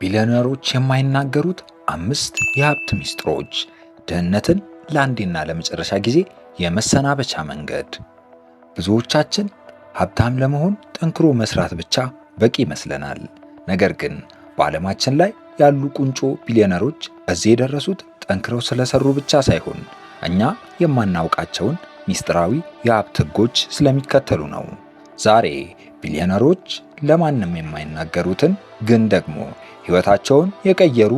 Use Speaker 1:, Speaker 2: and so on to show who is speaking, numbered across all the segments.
Speaker 1: ቢሊዮነሮች የማይናገሩት አምስት የሀብት ሚስጥሮች፣ ድህነትን ለአንዴና ለመጨረሻ ጊዜ የመሰናበቻ መንገድ። ብዙዎቻችን ሀብታም ለመሆን ጠንክሮ መስራት ብቻ በቂ ይመስለናል። ነገር ግን በዓለማችን ላይ ያሉ ቁንጮ ቢሊዮነሮች እዚህ የደረሱት ጠንክረው ስለሰሩ ብቻ ሳይሆን እኛ የማናውቃቸውን ሚስጥራዊ የሀብት ሕጎች ስለሚከተሉ ነው። ዛሬ ቢሊዮነሮች ለማንም የማይናገሩትን ግን ደግሞ ሕይወታቸውን የቀየሩ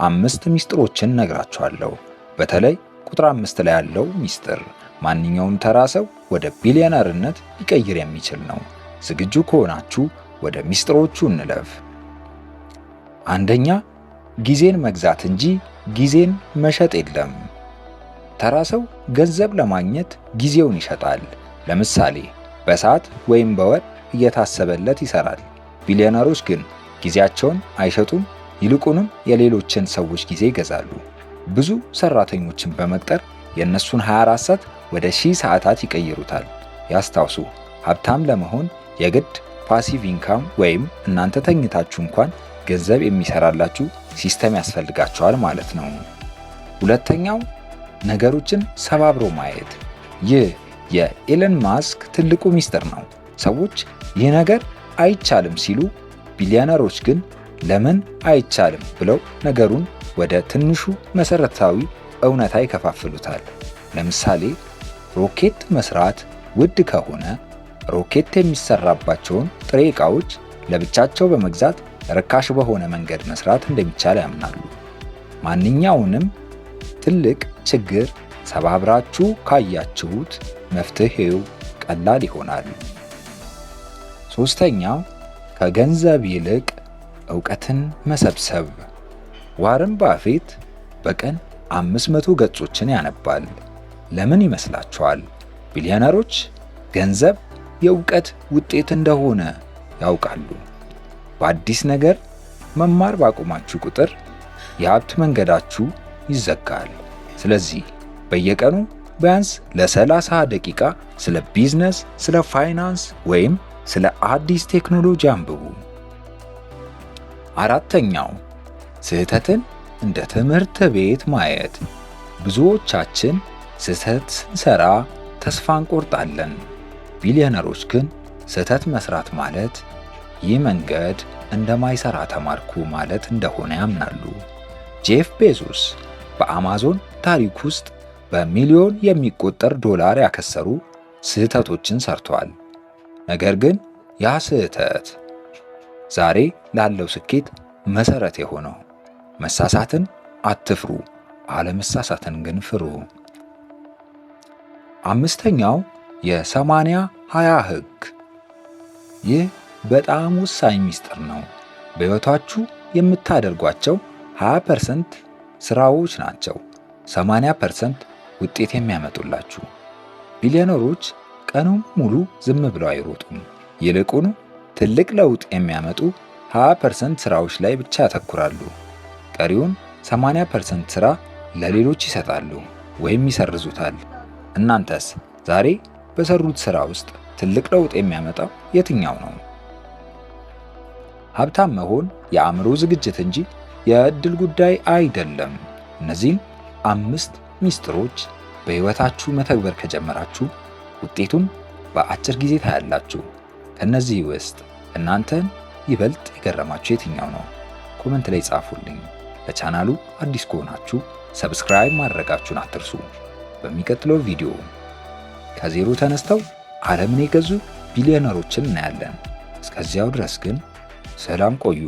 Speaker 1: አምስት ሚስጥሮችን እነግራችኋለሁ። በተለይ ቁጥር 5 ላይ ያለው ሚስጥር ማንኛውም ተራ ሰው ወደ ቢሊዮነርነት ሊቀይር የሚችል ነው። ዝግጁ ከሆናችሁ ወደ ሚስጥሮቹ እንለፍ። አንደኛ፣ ጊዜን መግዛት እንጂ ጊዜን መሸጥ የለም። ተራ ሰው ገንዘብ ለማግኘት ጊዜውን ይሸጣል። ለምሳሌ በሰዓት ወይም በወር እየታሰበለት ይሰራል። ቢሊዮነሮች ግን ጊዜያቸውን አይሸጡም። ይልቁንም የሌሎችን ሰዎች ጊዜ ይገዛሉ። ብዙ ሰራተኞችን በመቅጠር የእነሱን 24 ሰዓት ወደ 1000 ሰዓታት ይቀይሩታል። ያስታውሱ፣ ሀብታም ለመሆን የግድ passive income ወይም እናንተ ተኝታችሁ እንኳን ገንዘብ የሚሰራላችሁ system ያስፈልጋችኋል ማለት ነው። ሁለተኛው፣ ነገሮችን ሰባብሮ ማየት። ይህ የኤለን ማስክ ትልቁ ሚስጥር ነው። ሰዎች ይህ ነገር አይቻልም ሲሉ፣ ቢሊዮነሮች ግን ለምን አይቻልም ብለው ነገሩን ወደ ትንሹ መሰረታዊ እውነታ ይከፋፍሉታል። ለምሳሌ ሮኬት መስራት ውድ ከሆነ ሮኬት የሚሰራባቸውን ጥሬ ዕቃዎች ለብቻቸው በመግዛት ርካሽ በሆነ መንገድ መስራት እንደሚቻል ያምናሉ። ማንኛውንም ትልቅ ችግር ሰባብራችሁ ካያችሁት መፍትሄው ቀላል ይሆናል። ሶስተኛው፣ ከገንዘብ ይልቅ እውቀትን መሰብሰብ። ዋረን ባፌት በቀን 500 ገጾችን ያነባል። ለምን ይመስላችኋል? ቢሊዮነሮች ገንዘብ የእውቀት ውጤት እንደሆነ ያውቃሉ። በአዲስ ነገር መማር ባቆማችሁ ቁጥር የሀብት መንገዳችሁ ይዘጋል። ስለዚህ በየቀኑ ቢያንስ ለ30 ደቂቃ ስለ ቢዝነስ፣ ስለ ፋይናንስ ወይም ስለ አዲስ ቴክኖሎጂ አንብቡ። አራተኛው፣ ስህተትን እንደ ትምህርት ቤት ማየት። ብዙዎቻችን ስህተት ስንሰራ ተስፋ እንቆርጣለን። ቢሊዮነሮች ግን ስህተት መስራት ማለት ይህ መንገድ እንደማይሰራ ተማርኩ ማለት እንደሆነ ያምናሉ። ጄፍ ቤዞስ በአማዞን ታሪክ ውስጥ በሚሊዮን የሚቆጠር ዶላር ያከሰሩ ስህተቶችን ሰርቷል። ነገር ግን ያ ስህተት ዛሬ ላለው ስኬት መሰረት የሆነው። መሳሳትን አትፍሩ፣ አለመሳሳትን ግን ፍሩ። አምስተኛው፣ የ80/20 ህግ። ይህ በጣም ወሳኝ ሚስጥር ነው። በሕይወታችሁ የምታደርጓቸው 20% ስራዎች ናቸው 80% ውጤት የሚያመጡላችሁ። ቢሊዮነሮች ቀኑን ሙሉ ዝም ብለው አይሮጡም። ይልቁኑ ትልቅ ለውጥ የሚያመጡ 20% ስራዎች ላይ ብቻ ያተኩራሉ። ቀሪውን 80% ስራ ለሌሎች ይሰጣሉ ወይም ይሰርዙታል። እናንተስ ዛሬ በሰሩት ስራ ውስጥ ትልቅ ለውጥ የሚያመጣው የትኛው ነው? ሀብታም መሆን የአእምሮ ዝግጅት እንጂ የእድል ጉዳይ አይደለም። እነዚህን አምስት ሚስጥሮች በሕይወታችሁ መተግበር ከጀመራችሁ ውጤቱን በአጭር ጊዜ ታያላችሁ። ከነዚህ ውስጥ እናንተን ይበልጥ የገረማችሁ የትኛው ነው? Comment ላይ ጻፉልኝ። ለቻናሉ አዲስ ከሆናችሁ subscribe ማድረጋችሁን አትርሱ። በሚቀጥለው ቪዲዮ ከዜሮ ተነስተው ዓለምን የገዙ ቢሊዮነሮችን እናያለን። እስከዚያው ድረስ ግን ሰላም ቆዩ።